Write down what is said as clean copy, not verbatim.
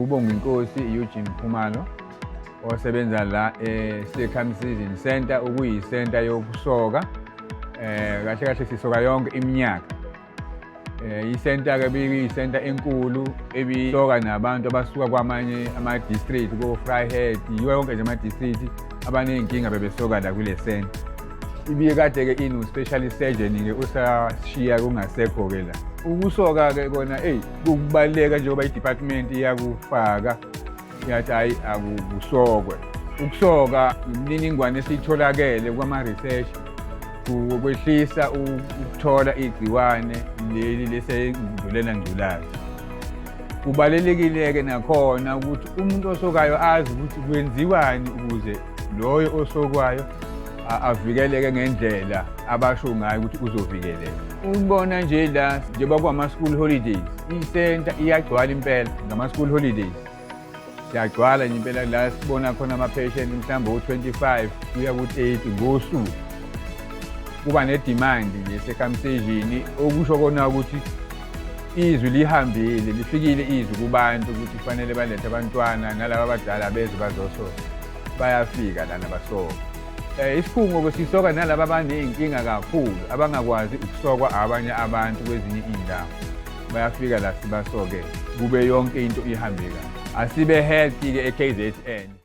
UBonginkosi Eugene Khumalo osebenza la e-Circumcision Center, okuyisenta yokusoka. Kahle kahle sisoka yonke iminyaka. Isenta ke biyisenta enkulu ebisoka nabantu abasuka kwamanye ama-district, ko-Vryheid, yonke nje ama-district abaney'nkinga bebesoka la kule center. Ibiye kade-ke ino-specialist surgeon-ke usashiya kungasekho-ke la. Ukusoka-ke kona eyi kubaluleka njengoba i-department iyakufaka, yathi hhayi, akusokwe. Ukusoka, imininingwane esiyitholakele kwama-research, kwehlisa ukuthola igciwane leli lesendulela ngculazi. Kubalulekile-ke nakhona ukuthi umuntu osokayo azi ukuthi kwenziwani ukuze loyo osokwayo avikeleke ngendlela abasho ngayo ukuthi uzovikeleka. Ubona nje la, njengoba kwama-school holidays, isenta iyagcwala impela. Ngama-school holidays siyagcwala nje impela la, sibona khona ama-patient mhlawumbe u-25 kuya ku-30 ngosuku. Kuba ne-demand ye-circumcision, okusho kona ukuthi izwi lihambile, lifikile izwi kubantu ukuthi kufanele balethe abantwana nalaba abadala beze bazosoka. Bayafika lana basoka. Isikhungo-ke sisoka nalaba abaney'nkinga kakhulu, abangakwazi ukusokwa abanye abantu kwezinye iy'ndawo. Bayafika la sibasoke, kube yonke into ihambe kahle. Asibe healthy-ke e-KZN.